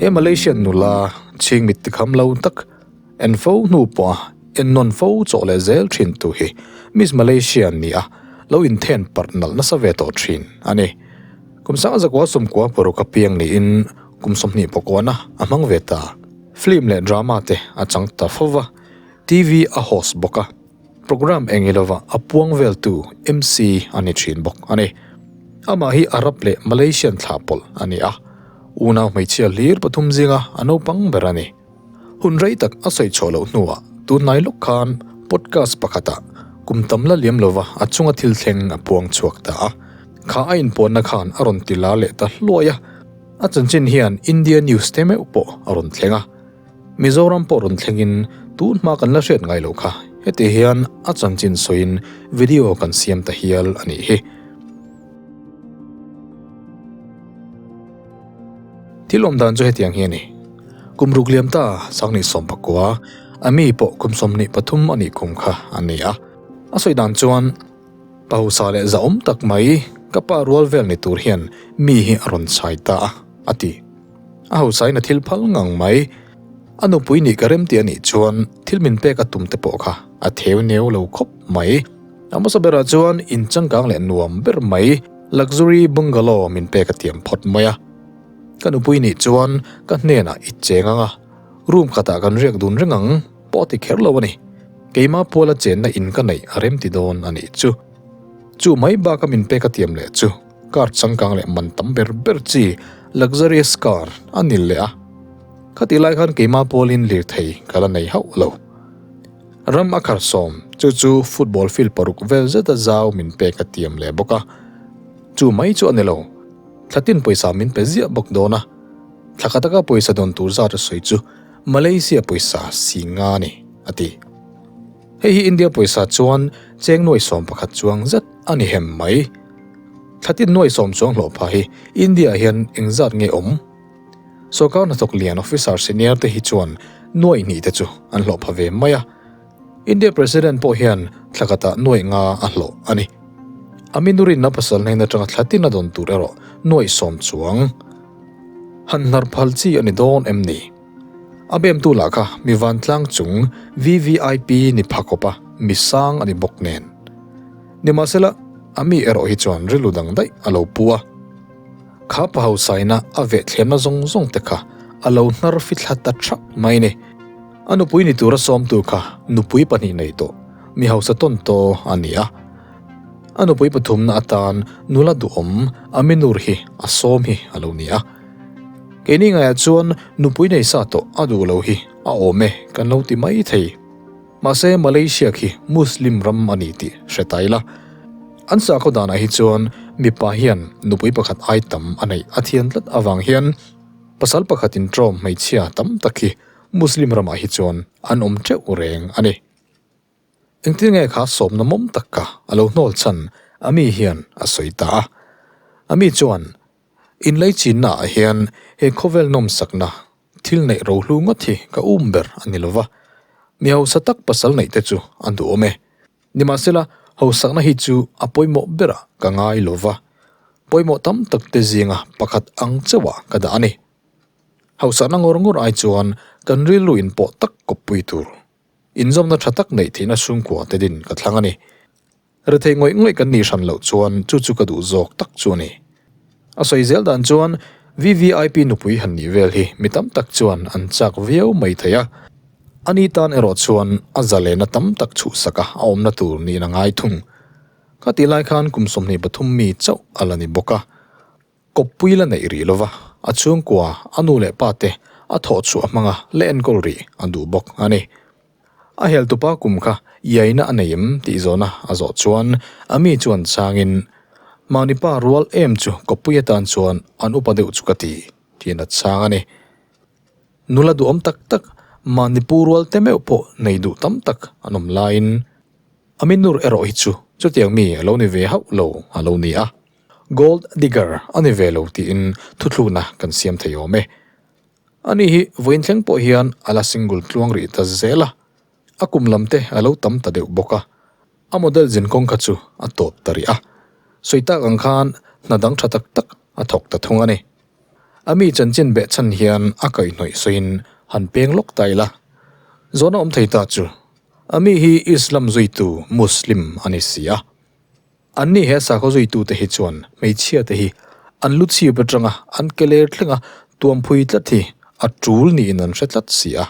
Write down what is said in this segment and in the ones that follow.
He Malaysian nula chhingmit tikham lo tak en fo hnu pawha ennawn fo chawh leh zel thin tu hi Miss Malaysia ni a lo inthen parh nalh nasa ve tawh thin a ni. Kum sanga zakua sawmkua paruk a piang niin kum 20 pakuana a hmang ve ta. Film leh drama te a chang ta fo va, TV a host bawk a. Programme eng ilova a puang veltu MC a ni thin bawk a ni. Amah hi Arab leh Malaysian thlah pawlh a ni a, unau hmeichhia hlir pathum zinga a naupang ber a ni. Hun rei tak a sawi chhuah loh hnuah tunlai lawk khan podcast pakhatah kum tam la liam lova a chunga thil thleng a puang chhuak ta a. Kha a inpuanna khan a rawn ti la leh ta hluai a, a chanchin hian India news te meuh pawh a rawn thleng a. Mizoram pawh rawn thlengin tun hma kan la hriat ngai loh kha heti hian a chanchin sawiin video kan siam ta hial a nih hi. Thil awm dan chu hetiang hi a ni. Kum ruk liam ta Sanghnih 19 a mi pawh kum 23 a nih kum kha a ni a. A sawi dan chuan Pahusa leh zahawm tak mai ka pa rual vel ni tur hian mi hi a rawn chhai ta a, a ti. A hausain a thil phal ngang mai. A nupui nih ka rem tih a nih chuan thil min pek a tum te pawh kha a theu neu lo khawp mai. A hmasa berah chuan in changkang leh nuam ber mai luxury bungalow min pek a tiam phawt mai a. Ka nupui nih chuan ka hnenah i cheng ang a, room khatah kan riak dun reng ang pawh a ti kher lo a ni. Keimah puala chenna in ka neih a rem ti dawn a nih chu. Chu mai baka min pek a tiam leh chu car changkang leh man tam ber ber chi luxurious car a ni leh a. Khatih lai khan keimah pualin lirthei ka la nei hauh lo. Ram a khar sawm, chu chu football field paruk vel zeta zau min pek a tiam leh bawk a. Chu mai chu a ni lo, thlatin pawisa min pe ziah bawk dawn a. Thla khat taka pawisa dawn tur zat a sawi chu Malaysia pawisa si nga a ni, a ti. Hei hi India pawisa chuan cheng nuai 11 chuang zet a ni hem mai. Thlatin nuai 10 chuang hlawh pha hi India ah hian engzat nge awm? Sorkar hnathawk lian officer senior te hi chuan nuai hnih te chu an hlawh pha ve mai a. India President pawh hian thla khatah nuai nga a hlawh a ni. A minurinna pasal hnen atanga thla tin a dawn tur erawh nuai 10 chuang han hnar phal chi a ni dawn em ni? A bemtu lah kha mi vantlang chung VVIP ni pha kawp a, mi sang a ni bawk nen. Nimahsela, a mi erawh hi chuan rilru dang daih a lo pu a. Kha pa hausaina a veh thlemna zawng zawng te kha a lo hnar fithla ta thap mai ni. A nupui ni tura sawmtu kha nupui pahnih nei tawh, mi hausa tawn taw a ni a. A nupui pathumna atan nula duhawm Aminur hi a sawm hi a lo ni a. Keini ngaiah chuan nupui nei sa tawh a duh lo hi a awm e kan lo ti mai thei. Mahse Malaysia khi Muslim ram a ni tih hre ta ila. An sakhaw danah hi chuan mipa hian nupui pakhat ai tam a neih a thian tlat avang hian pasal pakhatin ṭawm hmeichhia tam tak hi Muslim ramah hi chuan an awm teuh reng a ni. Engtin nge kha sawmna mawm tak kha a lo hnawl chhan a mi hian a sawi ta a. A mi chuan inlaichinna ah hian he khawvel nawmsakna Thil neih rohlu ngawt hi ka um ber a ni lova, mi hausa tak pasal neih te chu a duhawm e. Nimahsela, hausakna hi chu a pawimawh berah ka ngai lova, pawimawh tam tak te zinga pakhat ang chauhah ka dah a ni. Hausakna ngawr ngawr ai chuan kan rilru inpawh tak kawppui tur, inzawmna tha tak neih theihna chhungkua te din ka thlang a ni. Rethei ngawih ngawih kan nih hran loh chuan chu chu ka duh zawk tak chu a ni. A sawi zel dan chuan VVIP nupui han nih vel hi mi tam tak chuan an chak viau mai thei a. Ani tan erawh chuan a zalena tam tak chhuhsak a a awmna tur niin a ngai thung. Ka tih lai khan kum 23 mi chauh a la ni bawk a. Kawppui la neih rih lova a chhungkua a nu leh pa te a thawh chhuah hmanga la enkawl rih a duh bawk a ni. A heltupa kum kha iaina a nei em tih zawhna a zawh chuan a mi chuan changin, Mahni pa rual em chu kawppui atan chuan an upa deuh chu ka ti, tiin a chhang a ni. Nula duhawm tak tak, mahni pu rual te meuh pawh nei duh tam tak an awm laiin a mi nur erawh hi chu chutiang mi a lo ni ve hauh lo a lo ni a. Gold digger a ni ve lo tiin thuthlukna kan siam thei awm e. Ani hi vawiin thleng pawh hian a la single tluang rih ta zel a, a kum lam te a lo tam ta deuh bawk a, a model zin kawng kha chu a tawp ta rih a, sawi tak ang khan hna dang tha tak tak a thawk ta thung a ni. A mi chanchin beh chhan hian a kaihhnawih sawiin han peng lawk ta ila. Zawhna awm thei ta chu, a mi hi Islam zuitu Muslim a ni si a. Anni he sakhaw zuitute hi chuan hmeichhiate hi an lu chhip atanga an ke ler thlenga tuamphui tlat hi a tul niin an hre tlat si a.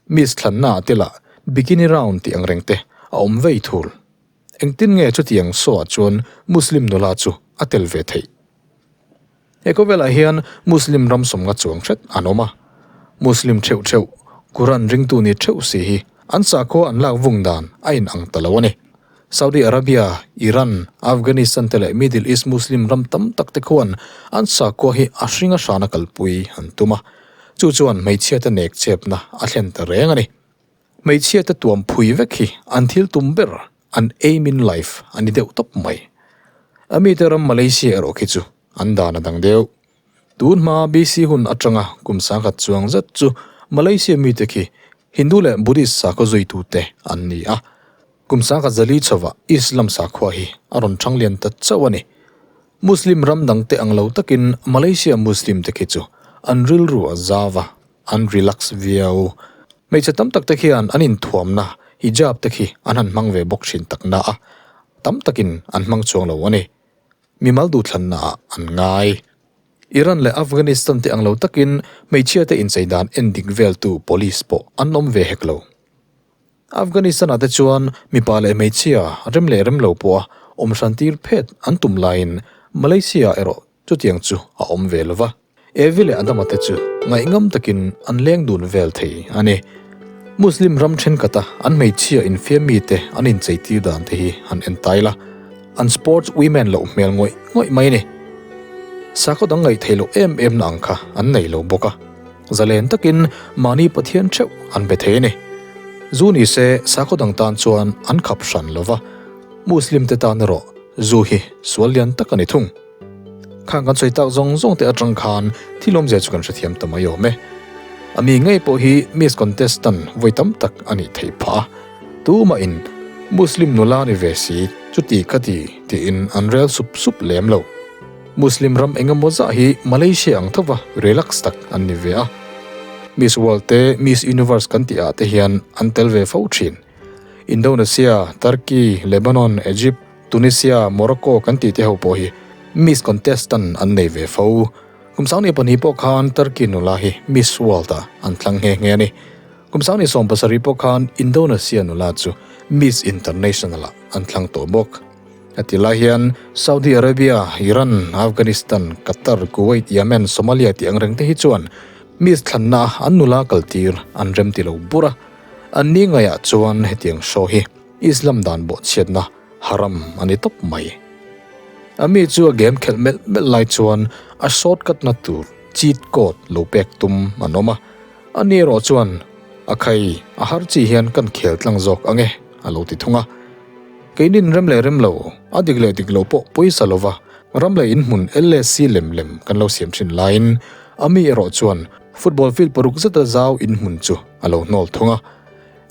Miss thlanna ah te lah bikini round tih ang reng te a awm vei thul. Engtin nge chutiang saw ah chuan Muslim nula chu a tel ve theih? He khawvelah hian Muslim ram sawmnga chuang hret an awm a, Muslim theuh theuh, Quran ringtu ni theuh si hi an sakhua an lak vung dan a inang ta lo a ni. Saudi Arabia, Iran, Afghanistan te leh Middle East Muslim ram tam tak te khuan an sakhua hi a hring a hrana kalpui an tum a, chu chuan hmeichhiate nek chepna a thlen ta reng a ni. Hmeichhiate tuam phui vek hi an thil tum ber, an aim in life a ni deuh tawp mai. A mite ram Malaysia erawh khi chu an dan a dang deuh. Tun hma BC hun atanga kum sangkhat chuang zet chu Malaysia mite khi Hindu leh Buddhist sakhaw zuitute an ni a. Kum sangkhat zali chhovah Islam sakhua hi a rawn thang lian ta chauh a ni. Muslim ram dangte ang lo takin Malaysia Muslim te khi chu an rilru a zau a, an relax viau. Hmeichhe tam tak te khian an inthuamna hijab te khi an han hmang ve bawk thin tak na a, tam takin an hmang chuang lo a ni. Mimal duhthlanna ah an ngai. Iran leh Afghanistan te ang lo takin hmeichhia te inchei dan en dik veltu police pawh an awm ve hek lo. Afghanistan ah te chuan mipa leh hmeichhia rem leh rem lo pawha awm hran tir phet an tum laiin Malaysia ah erawh chutiang chu a awm ve lo va. Evi leh Adama te chu ngaihngam takin an leng dun vel thei a ni. Muslim ram thenkata an hmeichhia infiam mite an incheitir dan te hi han en tai la, an sports women loh hmel ngawih ngawih mai a ni. Sakhaw dang ngaih theih loh em em na ang kha an nei lo bawk a, zalen takin mahni Pathian theuh an be thei a ni. Zu ni se sakhaw dang tan chuan an khap hran lo va, Muslim te tan erawh zu hi sual lian tak a ni thung. Khang kan sawi tak zawng zawng te atang khan thil awmzia chu kan hrethiam ta mai awm e. A mi ngei pawh hi Miss Contestant vawi tam tak a nih theih phah a, tumahin Muslim nula ni ve si chuti khati tiin an rel sup sup lem lo. Muslim ram eng emaw zah hi Malaysia ang thova relax tak an ni ve a. Miss World te Miss Universe kan tih ah te hian an tel ve fo thin. Indonesia, Turkey, Lebanon, Egypt, Tunisia, Morocco kan tih te ho pawh hi Miss contestant an nei ve fo. Kum sangni pahnih pawh khan Turkey nula hi Miss World ah an thlang nghe nghe a ni. Kum sangni 70 pawh khan Indonesia nula chu Miss International ah an thlang tawh bawk. A ti lai hian Saudi Arabia, Iran, Afghanistan, Qatar, Kuwait, Yemen, Somalia tih ang reng te hi chuan Miss thlanna ah an nula kaltir an rem ti lo bur a. An ni ngaiah chuan hetiang show hi Islam dan bawhchhiatna haram a ni tawp mai. A mi chu a game khelh melh melh lai chuan a shortcut na tur cheat code lo pek tum an awm a, a ni erawh chuan a khai a har chi hian kan khel tlang zawk ang e a lo ti thung a. Keinin rem leh rem lo, a dik leh dik lo pawh pawisa lova ram leh inhmun LAC lem lem kan lo siam thin laiin a mi erawh chuan football field paruk zeta zau inhmun chu a lo hnawl thung a.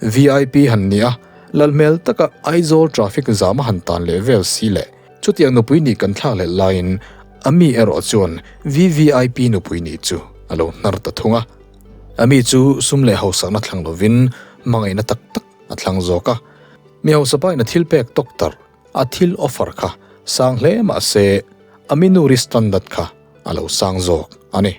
VIP han ni a, lal hmel taka Aizawl traffic zam a han tan leh vel si leh chutiang nupui nih kan thlak leh laiin a mi erawh chuan VVIP nupui nih chu a lo hnar ta thung a. A mi chu sum leh hausakna thlang lovin hmangaihna tak tak a thlang zawk a. Mi hausa pain a thil pek tawk tarh a thil offer kha sang hle mah se a mi nuri standard kha a lo sang zawk a ni.